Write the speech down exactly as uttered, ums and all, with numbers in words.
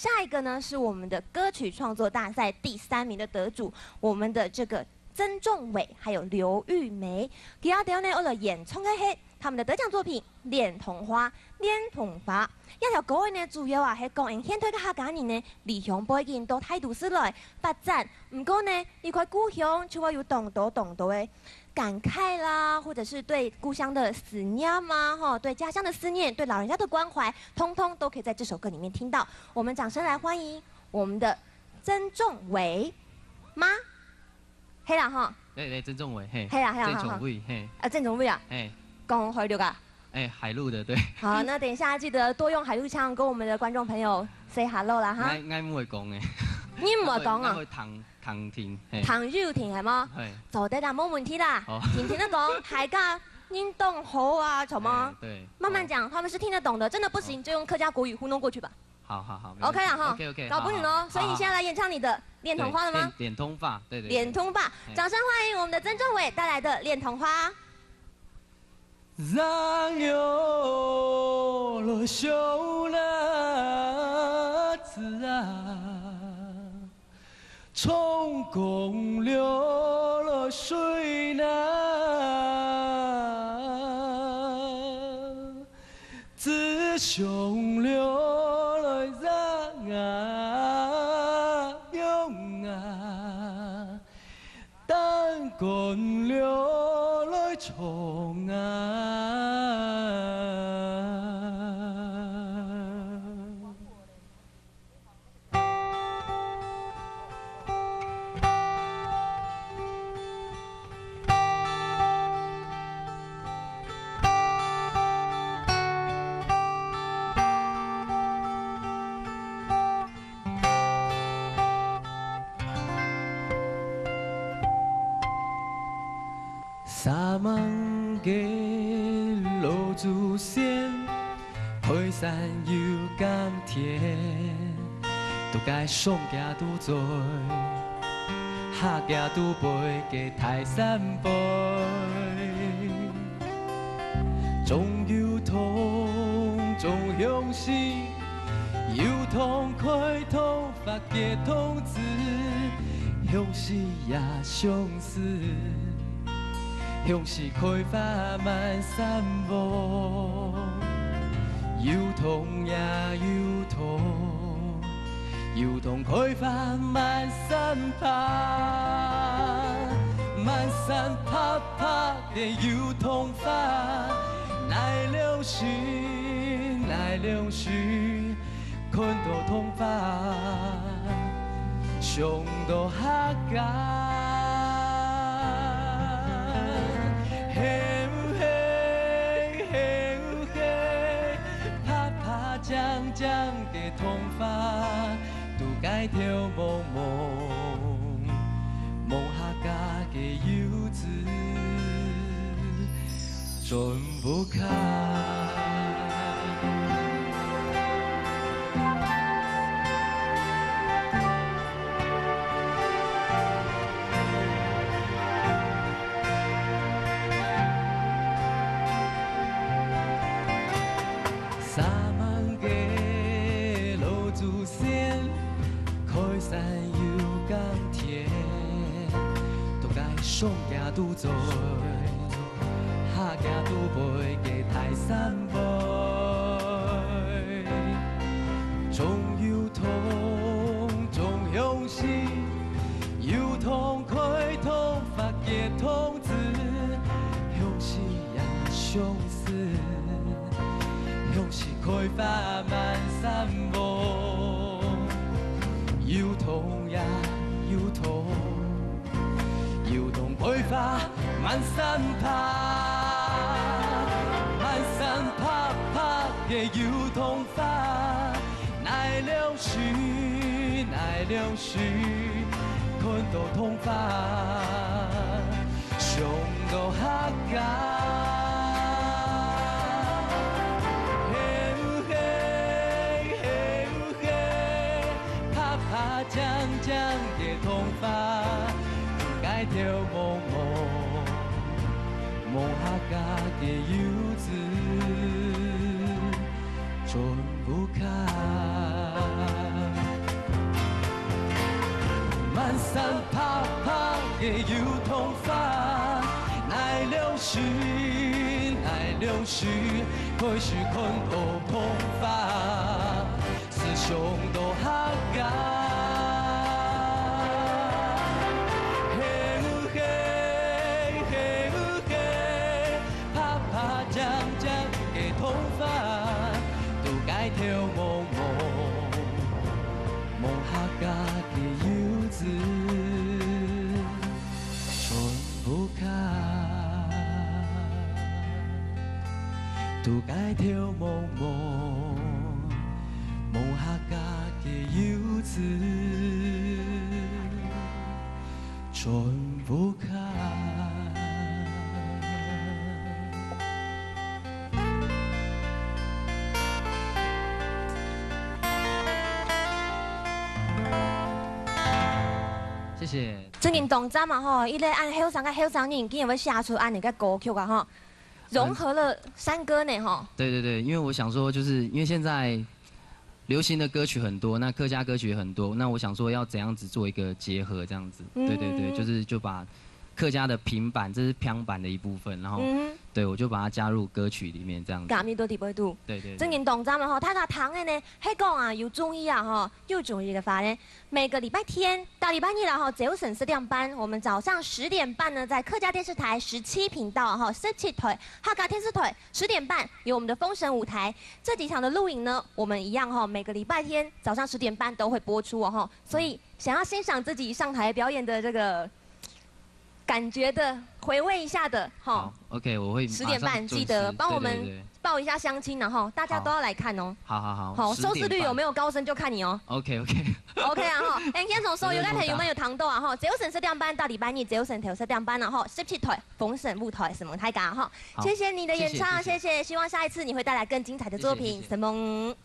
下一個呢是我們的歌曲創作大賽第三名的得主，我們的這個曾仲偉還有劉玉梅。佢等呢，愛來演唱个係他們的得獎作品《戀童花》。戀童花，這條歌呢，主要啊係講𫣆現代个客家人呢，離鄉背井到大都市來發展。毋過呢，離開故鄉就會有當多當多个感慨啦，或者是對故鄉的思念啊，吼，對家鄉的思念，對老人家的關懷，通通都可以在這首歌裡面聽到。我們掌聲來歡迎我們的曾仲偉嗎？係啦吼，對對，曾仲偉，嘿，係啦係啦，曾仲偉，嘿，啊，曾仲偉啊，嘿，講海陸啊，哎，海陸的，對。好，那等一下記得多用海陸腔跟我們的觀眾朋友 say hello 啦哈。𠊎𠊎毋會講誒，你毋會講啊？𠊎會聽聽聽，嘿。聽有聽係嗎？嘿。做得啦，無問題啦。好。聽聽得講，大家人當好啊，好嗎？哎，對。慢慢講，他們是聽得懂的，真的不行就用客家國語糊弄過去吧。好好好，沒問題。OK了哈，OK OK，交分你咯。好好好，所以你現在來演唱你的《戀童花》了嗎？好，對，戀戀童花，對對對。戀童花，嘿。掌聲歡迎我們的曾仲偉帶來的《戀童花》。 讓我來燒蠟燭啊，唱歌了來睡啦，只想了來讓啊，讓啊。 擔竿了來唱啊。沙塄个老祖先，開山又耕田，都該上家都嘴，下家都背个大山背。種油桐，種香枝， 油桐開桐發結桐子，香枝呀香枝，香枝開花滿山坡。油桐呀油桐，油桐開花滿山坡，滿山坡坡个油桐花，哪位去，哪位去， 看到桐花，想到客家。係毋係，係毋係，白白淨淨个桐花，都該頭濛濛，望客家个遊子 轉屋下。沙塄个老祖先，開山又耕田，都該上家都嘴。 下家都背个大山背，種油桐，種香枝，油桐開桐發結桐子，香枝呀香枝，香枝開花滿山坡，油桐呀油桐。 油桐開花滿山坡，滿山坡坡个油桐花，哪位去，哪位去，看到桐花，想到客家。係毋係，係毋係，白白淨淨个桐花， 該頭濛濛，望客家个遊子轉屋下。山白白个油桐花，哪位是，哪位是，開始看到桐花，思想都客家。嘿嗚嘿，嘿嗚嘿，白白靚靚个桐花，都該頭毛毛。 望客家个遊子全部看，都該頭毛毛。望客家个遊子全部看。謝謝。真經當讚嘛吼，一個恁後生个後生人，竟然會寫出恁樣个歌曲啊吼，融合了山歌呢吼。對對對，因為我想說，就是因為現在流行的歌曲很多，那客家歌曲也很多，那我想說要怎樣子做一個結合，這樣子。嗯。對對對，就是就把客家的平板，這是平板的一部分，然後，嗯哼。對，我就把它加入歌曲裡面這樣子。加入到裡背肚。對對對。真經當讚嘛吼，大家聽个呢，係講啊，有中意啊吼，有中意个話呢，每個禮拜天到禮拜日啦吼，朝晨十點半，我們早上十點半呢，在客家電視台十七頻道吼，十七台，客家電視台十點半有我們的封神舞台。這幾場的錄影呢，我們一樣吼，每個禮拜天早上十點半都會播出哦吼。所以想要欣賞自己上台表演的這個感覺的回味一下的吼，好，OK，我會十點半記得幫我們報一下相親，然後大家都要來看哦。好好好，好，收視率有沒有高升就看你哦。OK OK。OK啊吼，哎，天總說有个朋友們有聽到啊吼，朝晨十點半到禮拜日朝晨頭十點半啊吼，十七台封神舞台，承蒙大家吼，謝謝你的演唱，謝謝，希望下一次你會帶來更精彩的作品，承蒙。